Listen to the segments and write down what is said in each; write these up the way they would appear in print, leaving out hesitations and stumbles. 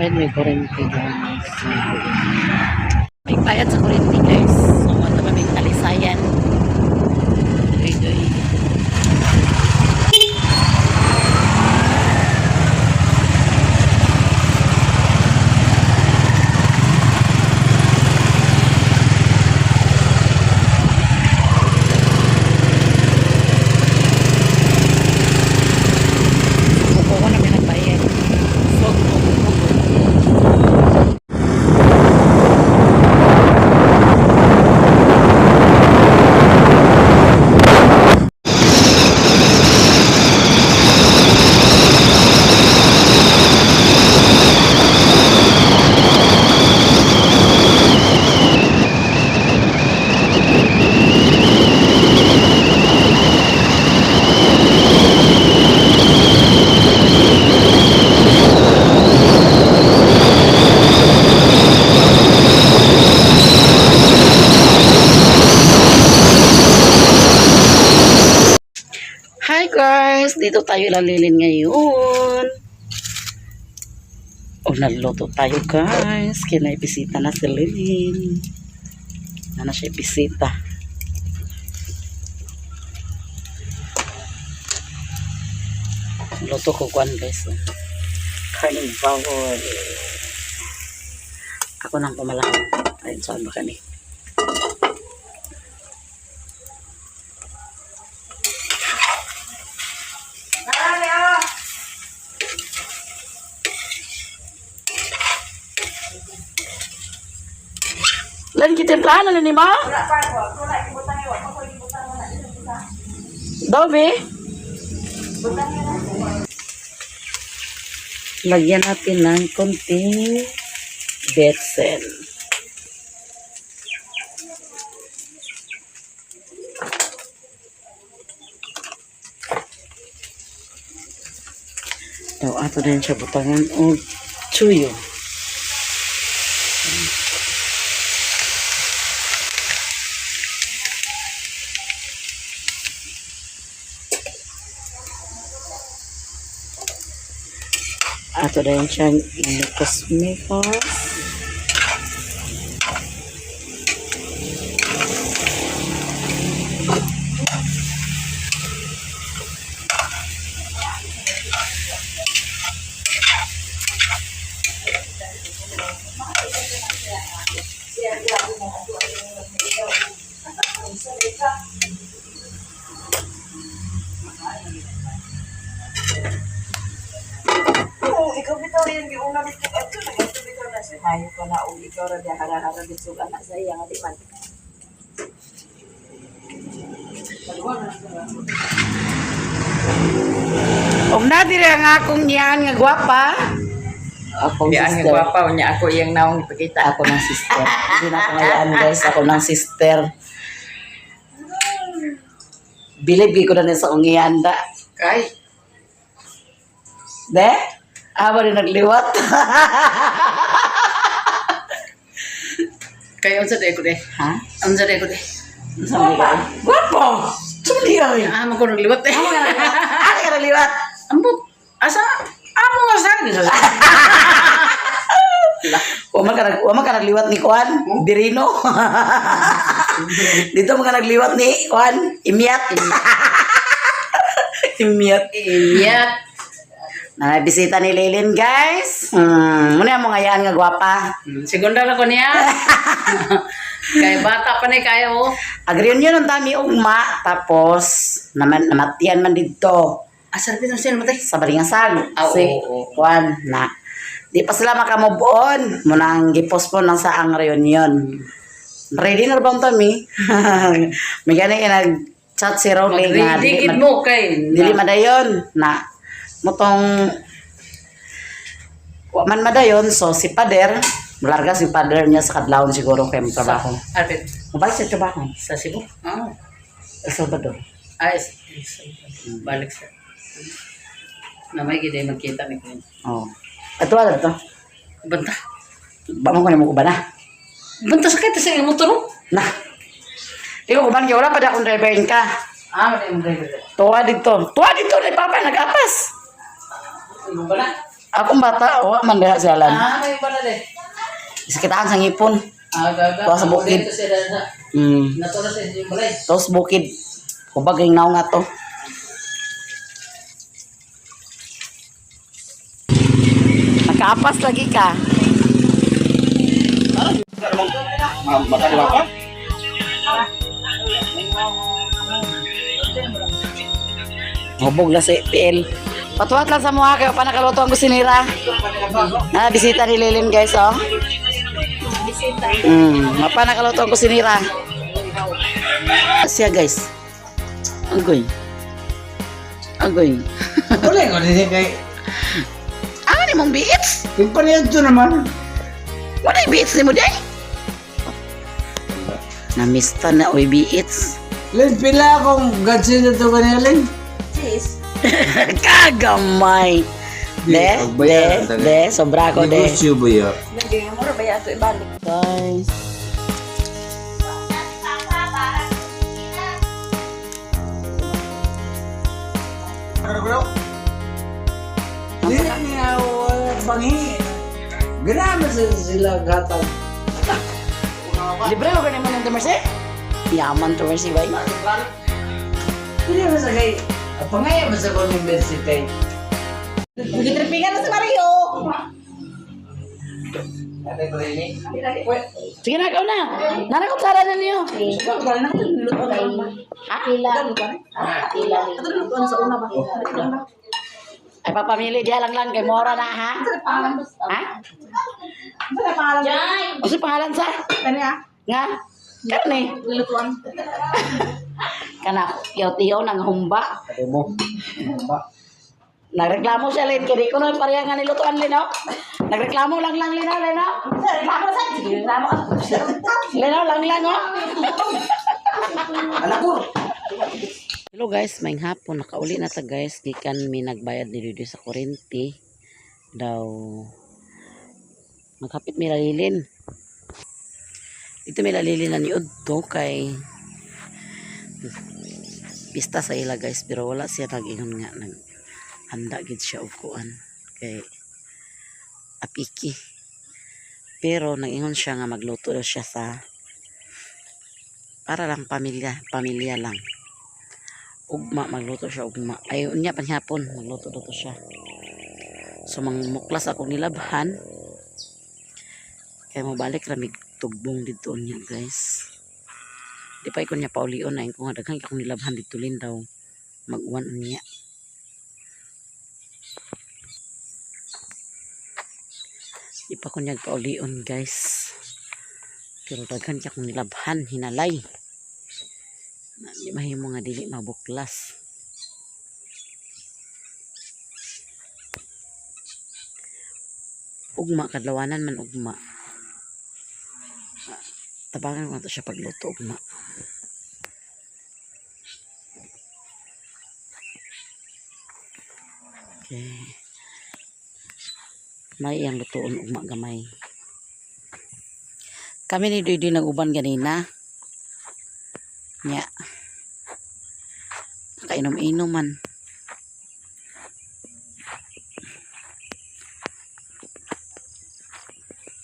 Nagbayad may kurente, guys. May bayad sa kurente, guys. So, ito kami talisayan. Doy, doy. Buko ko na may nagbayad. So, buko ko. Hi guys! Dito tayo lalilin ngayon. O, nagluto tayo, guys. Kinaibisita na si Lilin. Ano siya bisita. Luto ko kuan, guys. Oh. Karning bawol. Ako nang pamalaw. Ayun, saan ba kani? Lan kitimplahan na ni ma? Dobe? Lagyan natin ng konting betsen. Daw ato din siya butangan og chuyo. Ato din siya mikos-mikos. Oo, ikaw bitaw yan, giuna bitaw ato, nag-ato bitaw na siya. Mayo ka na, o ikaw ra diya, hara-hara bitaw anak sa iya, nga di man. Og na dire ang akong niyan nga gwapa. Akong Di ang sister. gwapa, unya ako iyang naong ipakita. Ako ng sister. Hindi na ako ngayaan, guys. Ako ng sister. Bilib ko na din sa akong iyanda. Kay, De? Awa rin nagliwat. Kay unsa day ko de? Ha? Unsa day ko de? Unsa man ka? Gwapo! Sumali ay! Ah, man ko nagliwat eh. Ano ka nagliwat? Ambot. Asa? Amo nga sa akin. Wa man ka nagliwat ni Juan Birino. Dito man ka nagliwat ni Juan Imyat. Imyat. Iyat. Na bisita ni Lilin, guys. Muna mo ngayaan nga gwapa. Segunda lang ko niya. Kay bata pa ni kayo. Ag-reunion ang dami ugma tapos naman namatian man didto Asa ra bitong siya namatay? sa Balingasag. Ah, Si oo, oo. Juan na. Di pa sila makamove on. Munang gipostpone lang sa ang reunion. Ready na ba ang tami? May gani ka nag-chat si Rolly nga. Mag-ready gid mo kay. Dili madayon na mutong wa man madayon, so si Pader mularga si Pader niya sa kadlawon siguro kay trabaho. Arbit Mabalik sa trabaho. sa Cebu. Ah. El Salvador. Ay, balik sa. Namay gid ay magkita ni ko. Oh. Ato ala to. Banta. Ba mo ko nimo uban na. Banta sa kay sa imong motor. Oh. Na. Di ko uban kay wala pa di akong driverin ka. Ah, wala imong driver. Tuwa dito. Tuwa dito ni Papa nag-apas. Imo ba na? Akong bata, wa man diha si Alan. Ah, may pala de. Sakitaan sa ngipon. Ah, gaga. Tuwa sa bukid. Dito sila na. Nato na sa inyong balay. Tapos bukid. Kubag yung naong nga to. Nakaapas lagi ka. Makaliwa pa? Hubog na si PL. Patuhat lang sa mukha kayo pa nakaluto ang kusinira. Ah, bisita ni Lilin guys, oh. Bisita. Mapa nakaluto ang kusinira. Siya guys. Agoy. Agoy. Wala ko din kay. Ah, ni mong biits. Yung parehado naman. Wala yung biits ni mo day. Namista na oy biits. Lin, pila akong gadsin na to kanina, Lin. Cheese. Kagamay. De, de, de, sobra ko de. Negosyo ba yan? Naging mo ba yato ibalik? Guys. Di na niya wala banghi. Grabe sa sila gatag. Libre mo ganun mo ng Mercy? Yaman to Mercy, bay. Pila ba sa kay? Pangaya ba sa kong Mercy kay? Gitripingan na si Mario. Sige na, ikaw na. Nanay ko tara na niyo. Ay, papamili diya lang lang kay Mora na, ha? Ha? Ano pangalan sa? Nga? Kani? Kana, tiyaw-tiyaw nang humba. Mo. Nagreklamo siya, Lin. Kaya di ko na pareha nga nilutuan, Lin, oh. Nagreklamo lang lang, Lin, oh, Lin, oh. Lin, oh, lang lang, oh. Hello guys, may hapon nakauli na ta guys gikan mi nagbayad ni Dudu sa kuryente daw maghapit mi lalilin. Dito mi lalilin na ni Udto kay pista sa ila guys pero wala siya nag-ingon nga nag handa gid siya og kuan kay apiki. Pero nag-ingon siya nga magluto daw siya sa para lang pamilya, pamilya lang ugma magluto siya ugma ay unya panghapon magluto daw to siya so mangmuklas ako nilabhan kay mobalik ra mig tugbong didto niya guys. Di pa ko niya paulion na ko nga daghan akong nilabhan didto lin daw mag-uwan unya. Di pa ko niya paulion guys pero daghan kay akong nilabhan hinalay na di mahimo nga dili mabuklas. Ugma kadlawanan man ugma. Ah, tabangan ko na to siya pagluto ugma. Okay. May iyang lutuon ugma gamay. Kami ni Didi nag-uban ganina. Nya. Kainom-inom man.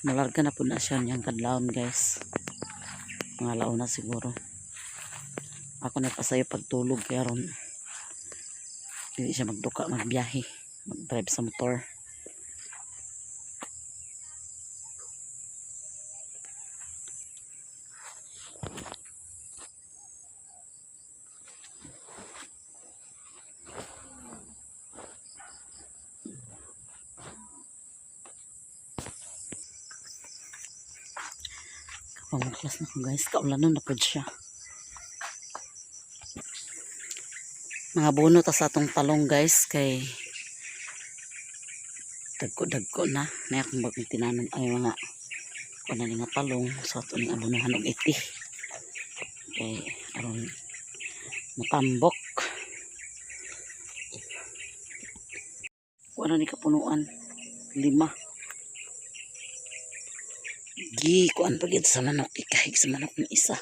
Malarga na po na siya niyang kadlawon guys. Mga laon na siguro. Ako na pasayo pagtulog kaya ron. Hindi siya magduka, magbiyahe, magdrive sa motor. Pamuklas na ko guys. Kaulanon na po siya. Mga buno ta sa atong talong guys kay dagko-dagko na. Na akong bagong tinanom ay mga kuno ni nga talong sa ato ning abunuhan og iti. Kay aron matambok. Kuno ni kapunuan lima. Gi kuan pa gid sa manok ikahig sa manok ng isa.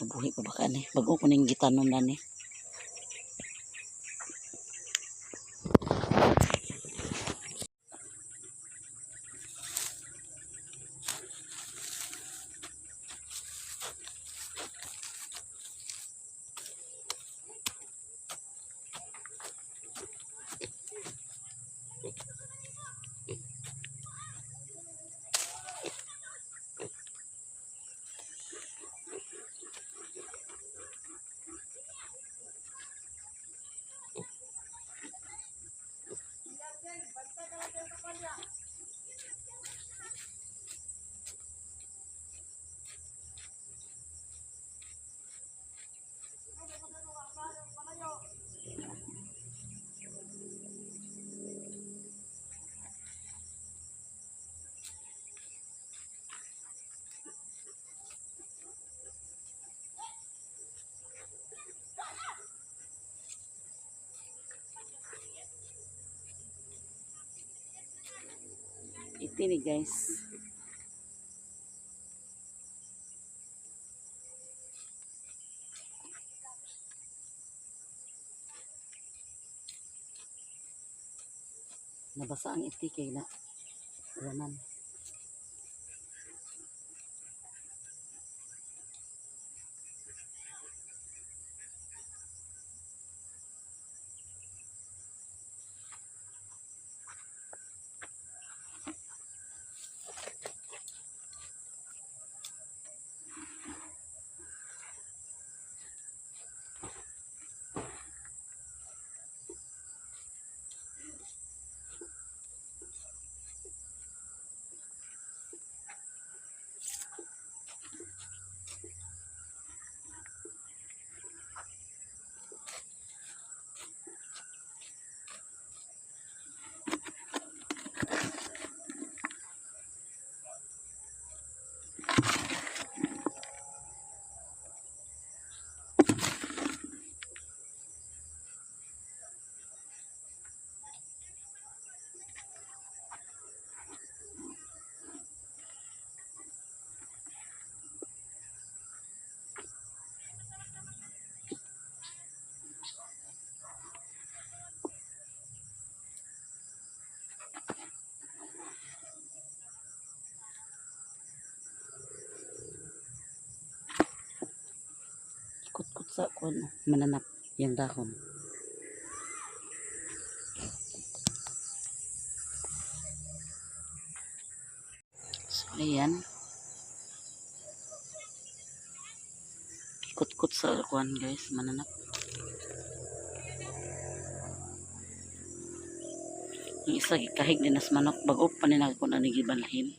Mabuhi pa ba ka ni? Bago ko ning gitanom na ni. Iti ni, guys. Nabasa ang iti kay na ulanan. Ikot-kot sa kuan, mananap yung dahon. So ayan. Ikot-kot sa kuan, guys, mananap. Yung isa gikahig din as manok, bago pa ni nagkuan ani gibalhin.